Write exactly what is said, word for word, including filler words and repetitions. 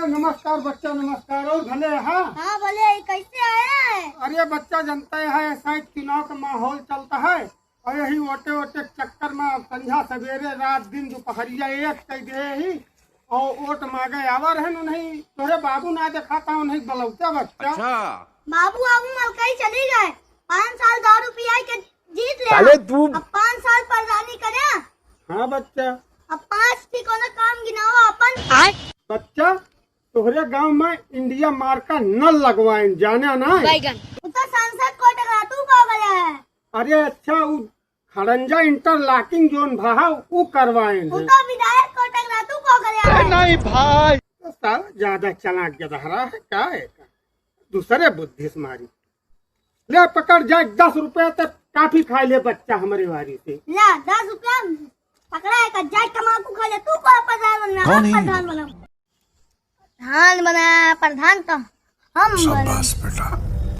नमस्कार बच्चा, नमस्कार। और भले, हाँ? हाँ, भले। कैसे आया है? अरे बच्चा, जनता है, ऐसा ही चुनाव का माहौल चलता है और यही वोटे वोटे के चक्कर में संझा सवेरे रात दिन दोपहरिया एक कई दे ही और वोट मांगे आवा रहे न नहीं। तोरे बाबू ना देखा था, उन्हें बलौता बच्चा। अच्छा। बाबू, बाबू मलकई चली गए, पाँच साल दारू पियाई के जीत ले। साले तू अब पाँच साल प्रधानी करे। हाँ बच्चा। अब पाँच की कोनो काम गिनावा अपन। बच्चा, तोहरे गांव में इंडिया मार्का नल लगवाएन, जाने ना? बैगन। उ तो संसद कोटेक रहा, तू का करे है? अरे अच्छा, उ खड़ंजा इंटरलॉकिंग जोन भा, उ करवाएन उ है। तो विधायक कोटेक रहा, तू का करे है? नहीं भाई। तो साला ज्यादा चलाक गदहरा है, का है का? दूसरे बुद्धि से मारी। ले पकड़, जाए दस रुपया तक काफी खाए ले बच्चा हमरे वारी से। ला, दस रुपया पकड़ा है का, जाए तमाकू खा ले, तू को प्रधान बनना, कौन हम है? प्रधान बनम। प्रधान बना, प्रधान तो हम बनम। शाबाश बेटा।